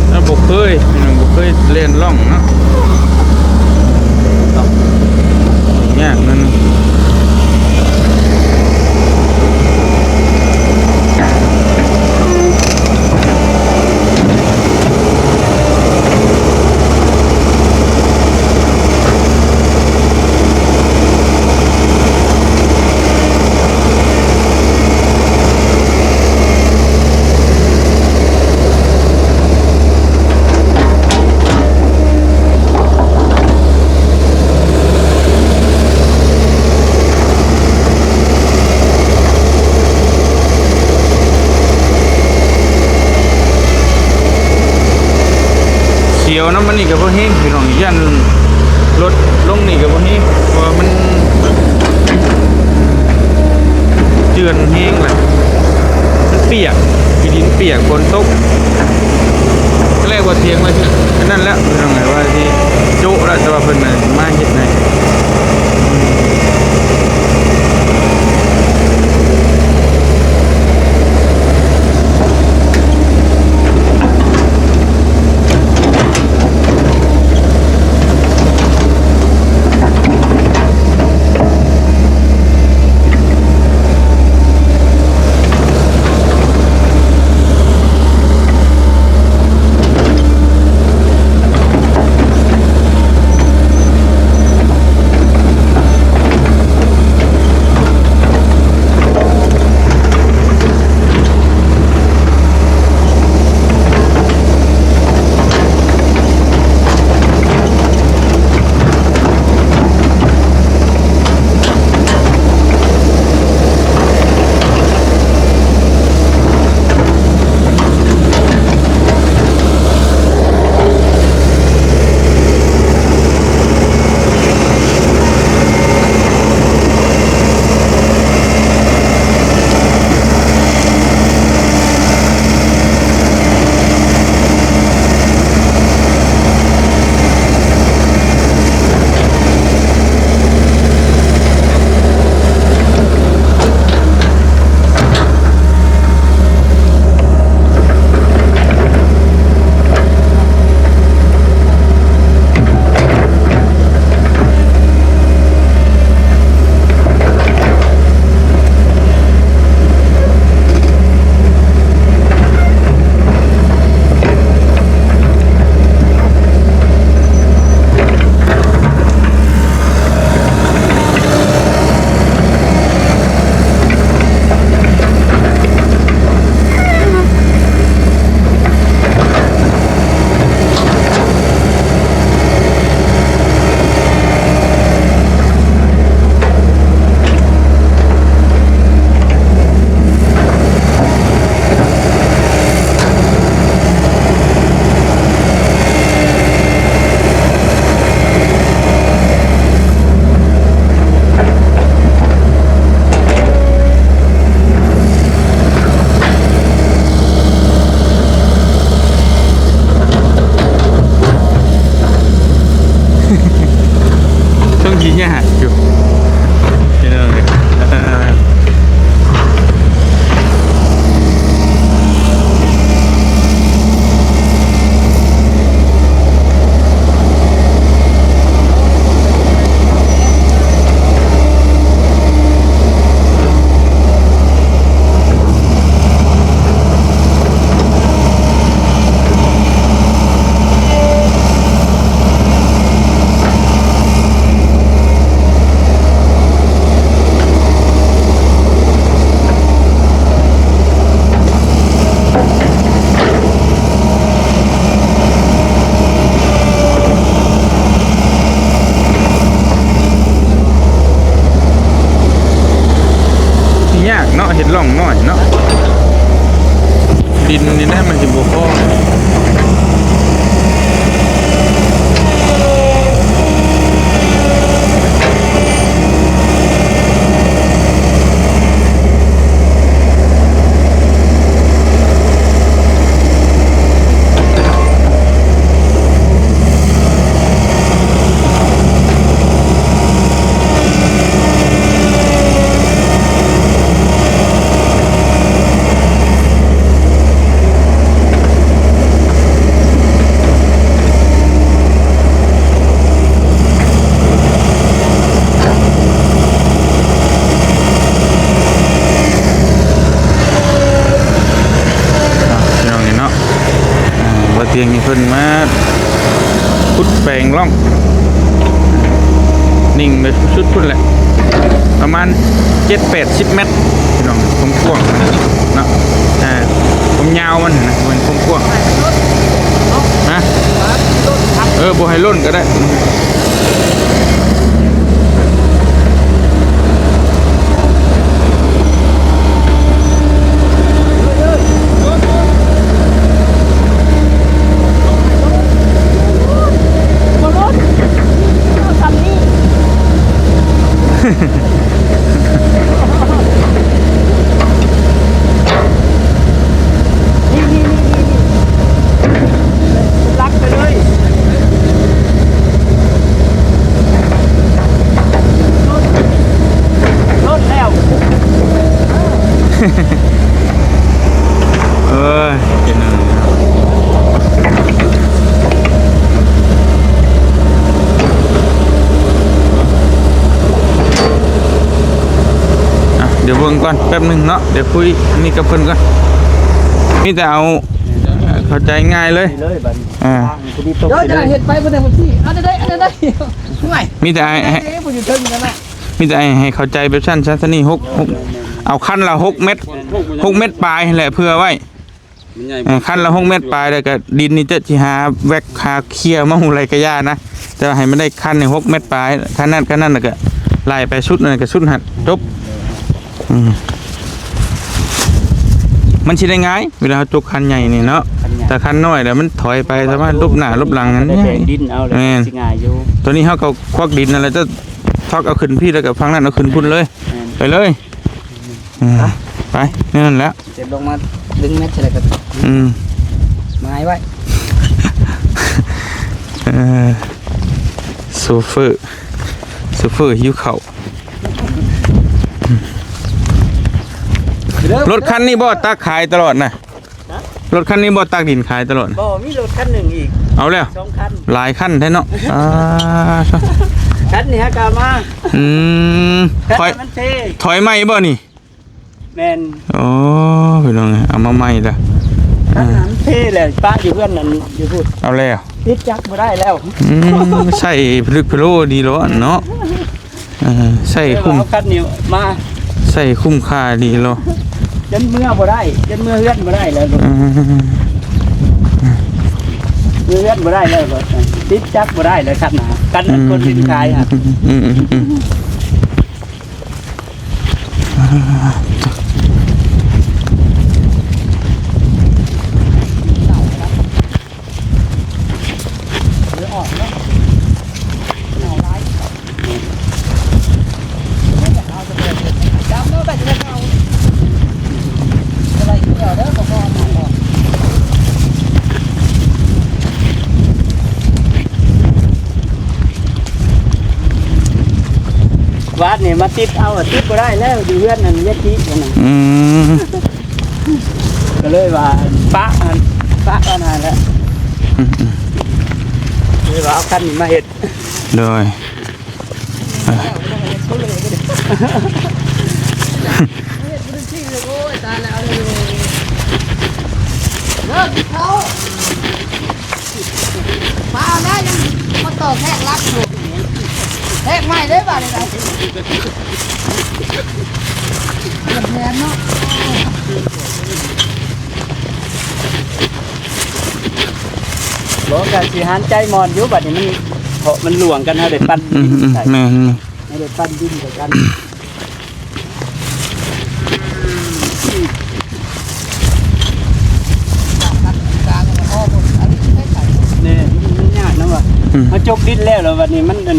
ເຮົາບໍ່ເຄີຍ ພີ່ນ້ອງ ບໍ່ເຄີຍແລ່ນລ່ອງເນາະ ຍາກນັ້ນ. ສຽວນຳ ອັນນີ້ກໍບໍ່ແຮງ ພີ່ນ້ອງ ຢ້ານລົດລົງນີ້ກໍບໍ່ແຮງ ເພາະວ່າມັນເຈື່ອນແຮງແຫຼະ ມັນປຽກ ຂີ້ດິນປຽກ ຝົນຕົກ. ຕອນແລກວ່າຖຽງວ່າຊິອັນນັ້ນແຫຼະ ພີ່ນ້ອງເອີຍ ວ່າຊິໂຈະແລ້ວ ແຕ່ວ່າເພິ່ນມາເຮັດໃຫ້. ເ ດິນນີ້ນະ ມັນຊິບໍ່ພໍ. ພີ່ນ້ອງເອີຍເນາະ ອ່າ ບ່າວຕຽງນີ້ເພິ່ນມາຂຸດແປງຮ່ອງ ນິ່ງໄປສຸດພຸ້ນແຫຼະ ປະມານເຈັດແປດສິບແມັດ ພີ່ນ້ອງ ຄວາມກວ້າງເນາະ ອ່າ ຄວາມຍາວມັນນະ ບໍ່ແມ່ນຄວາມກວ້າງ ຮະ ເອີ ບໍ່ໃຫ້ລົ້ນກໍໄດ້. ນີ້ໆໆໆ ລັກໄປເລີຍ ລົ້ນ ລົ້ນແລ້ວ ເອີຍ ເປັນຫຍັງ ອ່ະ ດຽວເບິ່ງກ່ອນແປັບໜຶ່ງເນາະ ດຽວຄຸຍນີ້ກັບເພິ່ນກ່ອນ ມີແຕ່ເອົາ ເຂົ້າໃຈງ່າຍເລີຍ ນີ້ເລີຍບັດນີ້ ອ່າ ເດີ ເຮັດໄປບໍ່ໄດ້ບໍ່ຊີ້ ອັນໃດ ອັນໃດ ຫ່ວຍ ມີແຕ່ໃຫ້ ໃຫ້ ເດ້ ຜູ້ຢູ່ເທິງນັ້ນນະ ມີແຕ່ໃຫ້ ໃຫ້ເຂົ້າໃຈແບບຊັ້ນຊະ ຊະນີ້ ຫົກ ຫົກ ເອົາຄັນລະຫົກແມັດ ຫົກແມັດປາຍຫັ້ນແຫຼະ ເພື່ອໄວ້ ມັນໃຫຍ່ ເອີ ຄັນລະຫົກແມັດປາຍ ແລ້ວກໍດິນນີ້ຈະຊິຫາແວັກ ຫາເຄຍມາຫຸ່ງໄຫຼກະຢ່ານະ ແຕ່ວ່າໃຫ້ມັນໄດ້ຄັນນີ້ຫົກແມັດປາຍ ຄັນນັ້ນ ຄັນນັ້ນ ແລ້ວກໍໄລ່ໄປສຸດນັ້ນກໍສຸດຫັ້ນ ຈົບ. ອືມ ມັນຊິໄດ້ງ່າຍ ເວລາເຮົາຈົກຄັນໃຫຍ່ນີ້ເນາະ ຄັນໃຫຍ່ ແຕ່ຄັນນ້ອຍແລ້ວມັນຖອຍໄປ ສາມາດຫຼົບໜ້າຫຼົບຫຼັງນັ້ນ ແມ່ນ ດິນເອົາແລ້ວ ແມ່ນ ຊິງ່າຍຢູ່ ຕົວນີ້ເຮົາກໍຄວັກດິນນັ້ນແຫຼະ ຄວັກເອົາຂຶ້ນພີ້ ແລ້ວກໍຝັ່ງນັ້ນເອົາຂຶ້ນພຸ້ນເລີຍ ແມ່ນ ໄປເລີຍ ອືມ ໄປ ແນວນັ້ນແຫຼະ ເຈັບລົງມາດຶງແມັດໃສ່ແລ້ວກໍ ອືມ ໝາຍໄວ້ ເອີ ໂຊເຟີ ໂຊເຟີຫິວເຂົ້າ ລົດຄັນນີ້ບໍ່ຕັກຂາຍຕະຫຼອດນະ? ຮະ? ລົດຄັນນີ້ບໍ່ຕັກດິນຂາຍຕະຫຼອດ? ບໍ່ ມີລົດຄັນໜຶ່ງອີກ ເອົາແລ້ວ ສອງຄັນ ຫຼາຍຄັນແທ້ເນາະ ອ່າ ຄັນນີ້ຫາກະມາ ອືມ ຄັນນັ້ນມັນເພ ຖອຍ ຖອຍໃໝ່ບໍ່ນີ້? ແມ່ນ ໂອ້ ພີ່ນ້ອງເອີຍ ເອົາມາໃໝ່ລະ ຄັນນັ້ນເພແຫຼະ ປະຢູ່ເຮືອນນັ້ນຢູ່ພຸ້ນ ເອົາແລ້ວ ຕິດຈັກບໍ່ໄດ້ແລ້ວ ອືມ ໃຊ້ພິລຶກພິໂລດີໂລເນາະ ເອີ ໃຊ້ຄຸ້ມ ເອົາຄັນນີ້ມາ ໃຊ້ຄຸ້ມຄ່າດີໂລ ຈົນເມືອບໍ່ໄດ້ ຈົນເມືອເຮືອນບໍ່ໄດ້ແລ້ວ ອືມ ເມືອເຮືອນບໍ່ໄດ້ແລ້ວ ຕິດຈັກບໍ່ໄດ້ແລ້ວ ຄັນນະ ຄັນນັ້ນ ອືມ ຄົນດິນຂາຍຫັ້ນ ອືມ ວາດນີ້ມາຕິດເອົາ ຕິດບໍ່ໄດ້ແລ້ວ ຢູ່ເຮືອນນັ້ນຍາຕິຫັ້ນນະ ອືມ ກໍເລີຍວ່າປະຫັ້ນ ປະອັນນັ້ນແຫຼະ ອືມ ເລີຍວ່າເອົາຄັນນີ້ມາເຮັດ ໂດຍ ເຮັດບໍ່ໄດ້ຊິເລີຍ ໂອ້ຍ ຕາຍແລ້ວ ເລີຍ ເລີກເຂົາ ມາແລ້ວ ຍັງມາຕໍ່ແທກຫຼັກຢູ່ ແທກໃໝ່ເດ້ບາດນີ້ນະ ປ່ຽນແຜນເນາະ. ບໍ່ ກະຊິຫັນໃຈໝ່ອນຢູ່ ບາດນີ້ມັນ ເພາະມັນຫຼວງກັນ ເຮົາໄດ້ປັ່ນດິນໃສ່ ອືມ ແມ່ນ ເຮົາໄດ້ປັ່ນດິນໃສ່ກັນ. ຈົກດິນແລ້ວ ແລ້ວບັດນີ້ມັນ ມັນ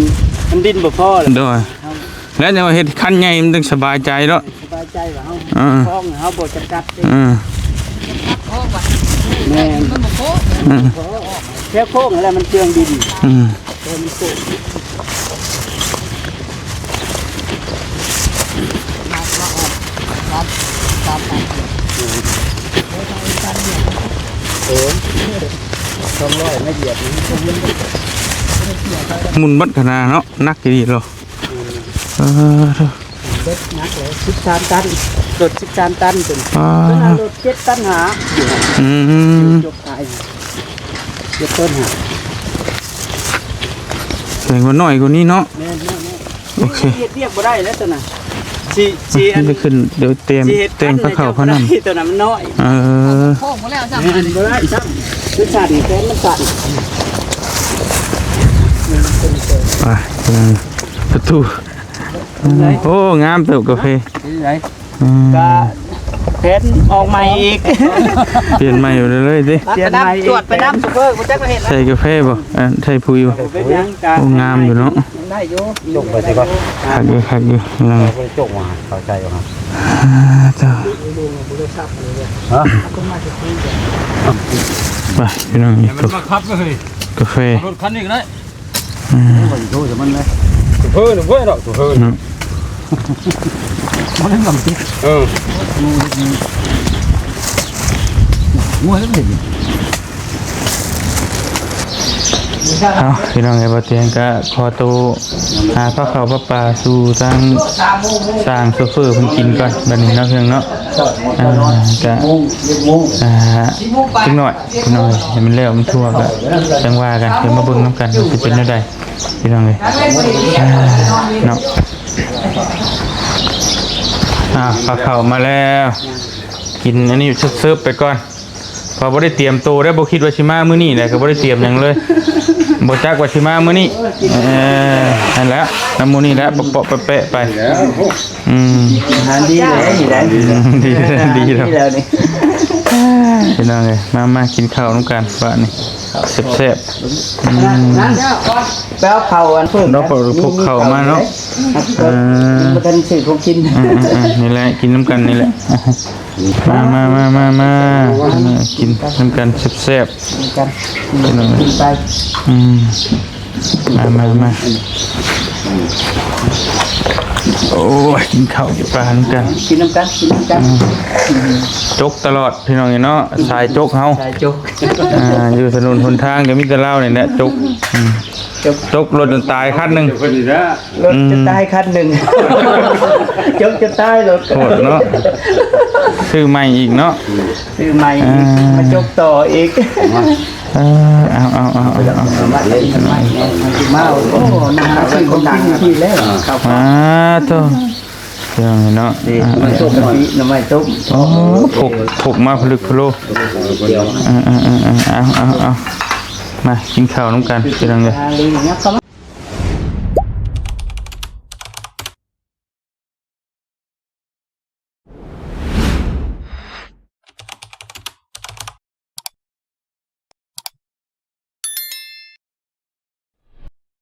ມັນດິນບໍ່ພໍແລ້ວ ໂດຍ ເຮົາ ແລ້ວຈັ່ງວ່າເຮັດຄັນໃຫຍ່ ມັນຈຶ່ງສະບາຍໃຈເນາະ ສະບາຍໃຈວ່າເຮົາ ເອີ ຄອງເຮົາບໍ່ຈຳກັດເດ້ ເອີ ແມ່ນ ມັນບໍ່ພໍ ເອີ ແຖວໂຄ້ງຫັ້ນແຫຼະ ມັນເຈື່ອງດິນ ອືມ ແຕ່ມັນໂຄ້ງ ເອີ ສອງຮ້ອຍມາຢຽບນີ້ ໝຸນເບິດຂະໜາດເນາະ ໜັກອີ່ຫຼີເນາະ ເອີ ເອີ ເບິດໜັກເລີຍ ສິບສາມຕັນ ລົດສິບສາມຕັນຕົວນີ້ ອ່າ ຕົວນັ້ນລົດເຈັດຕັນຫ້າ ອືມ ຈົກຂາຍ ເຈັດຕັນຫ້າ ແສດງວ່ານ້ອຍກວ່ານີ້ເນາະ ແມ່ນໆໆ ໂອເຄ ເຮັດວຽກບໍ່ໄດ້ແລ້ວຕົວນັ້ນ ຊິ ຊິອັນ ໄດ້ຂຶ້ນ ດຽວແຕ່ງ ຊິເຮັດ ແຕ່ງພາເຂົ້າພານ້ຳ ຕົວນັ້ນມັນນ້ອຍ ເອີ ໂຄ້ງບໍ່ແລ້ວຊ້ຳ ແມ່ນບໍ່ໄດ້ຊ້ຳ ຄືສັ່ນ ແຂນມັນສັ່ນ ໄປ ປະຕູ ໂອ້ ງາມເຕີບກາເຟ ເປັນໄງ? ອືມ ກະແຜນອອກໃໝ່ອີກ ປ່ຽນໃໝ່ໄປເລີຍຕິ ປັບໄປນຳ ປ່ຽນໃໝ່ອີກ ຈວດໄປນຳ ໂຊເຟີ ບໍ່ຈັກວ່າເຮັດ ໃສ່ກາເຟບໍ່? ອັນ ໃສ່ຜູ້ຢູ່ ເປັນຫຍັງກະ ໂອ້ ງາມຢູ່ເນາະ ໄດ້ຢູ່ ຈົກໄປຊິກ່ອນ ຄັກຢູ່ ຄັກຢູ່ ເອົາ ບໍ່ໄດ້ຈົກວ່າ ເຂົ້າໃຈວ່າ ອ່າ ເຈົ້າ ຮະ ໄປພີ່ນ້ອງ ໃຫ້ມັນມາຂັບເລີຍ ກາເຟ ເອົາລົດຄັນນີ້ກໍໄດ້ ອືມ ໂອ້ຍ ໂທດໃສ່ມັນເລີຍ ໂຊເຟີນະເວີຍເນາະ ໂຊເຟີນະ ເນາະ ມັນນຳຕິດ ເອີ ງົວແລ້ວເຫັນ ເອົາ ພີ່ນ້ອງເອີຍ ບ່າວຕຽງກະຂໍໂຕຫາພາເຂົ້າພາປາສູ່ທາງຊ່າງໂຊເຟີເພິ່ນກິນກ່ອນ ບັດນີ້ເນາະ ພີ່ນ້ອງເນາະ ອ່າ ກະ ອ່າ ຈັກໜ້ອຍ ພີ່ນ້ອງເອີຍ ໃຫ້ມັນແລ້ວມັນທົ່ວກະຈັ່ງວ່າກັນ ດຽວມາເບິ່ງນຳກັນວ່າຊິເປັນແນວໃດ ພີ່ນ້ອງເອີຍ ອ່າ ເນາະ ອ່າ ພາເຂົ້າມາແລ້ວ ກິນອັນນີ້ເສີບໆໄປກ່ອນ ເພາະບໍ່ໄດ້ຕຽມໂຕເດ້ ບໍ່ຄິດວ່າຊິມາມື້ນີ້ແຫຼະ ກໍບໍ່ໄດ້ຕຽມຫຍັງເລີຍ ບໍ່ຈັກວ່າຊິມາມື້ນີ້ ເອີ ນັ້ນແຫຼະ ນຳໝູ່ນີ້ແຫຼະ ເປາະໆແປະໆໄປ ອືມ ອາຫານດີເລີຍນີ້ໄດ໋ ອືມ ດີແລ້ວ ດີແລ້ວ ດີແລ້ວນີ້ ພີ່ນ້ອງເອີຍ ມາ ມາກິນເຂົ້ານຳກັນບາດນີ້ ແຊບໆ ອືມ ໄປເອົາເຂົ້າອັນເພິ່ນ ເນາະ ພວກເຂົ້າມາເນາະ ເອີ ຍັງບໍ່ທັນຊື້ຂອງກິນ ອືມໆໆ ນີ້ແຫຼະ ກິນນຳກັນນີ້ແຫຼະ ມາ ມາ ມາ ມາ ມາ ເອີ ກິນນຳກັນແຊບໆ ກິນນຳກັນ ກິນໄປ ອືມ ມາ ມາ ມາ ໂອ້ຍ ກິນເຂົ້າກິນປານຳກັນ ກິນນຳກັນ ກິນນຳກັນ ອືມ ຈົກຕະຫຼອດພີ່ນ້ອງເອີຍເນາະ ສາຍຈົກເຮົາ ສາຍຈົກ ອ່າ ຢູ່ຖະໜົນຫົນທາງກໍມີແຕ່ລາວນີ້ແຫຼະຈົກ ອືມ ຈົກ ຈົກລົດຈົນຕາຍຄັນໜຶ່ງ ລົດ ອືມ ຈົນຕາຍຄັນໜຶ່ງ ຈົກຈົນຕາຍລົດ ໂຫດເນາະ ຊື້ໃໝ່ອີກເນາະ ຊື້ໃໝ່ອີກ ອ່າ ມາຈົກຕໍ່ອີກ ເອີ ເອົາ ເອົາ ເອົາ ເອົາ ມາ ໂອ້ ມາຫາຊື້ຂອງກິນຢູ່ພີ້ແລ້ວ ອ່າ ໂທ້ ພີ່ນ້ອງເນາະ ນີ້ ອ່າ ໜໍ່ໄມ້ຕົ້ມ ໂອ້ ພົກ ພົກມາຜະລຶກຜະໂລ ເອີ ເອີ ເອົາ ເອົາ ເອົາ ມາກິນເຂົ້ານຳກັນ ພີ່ນ້ອງເອີຍ.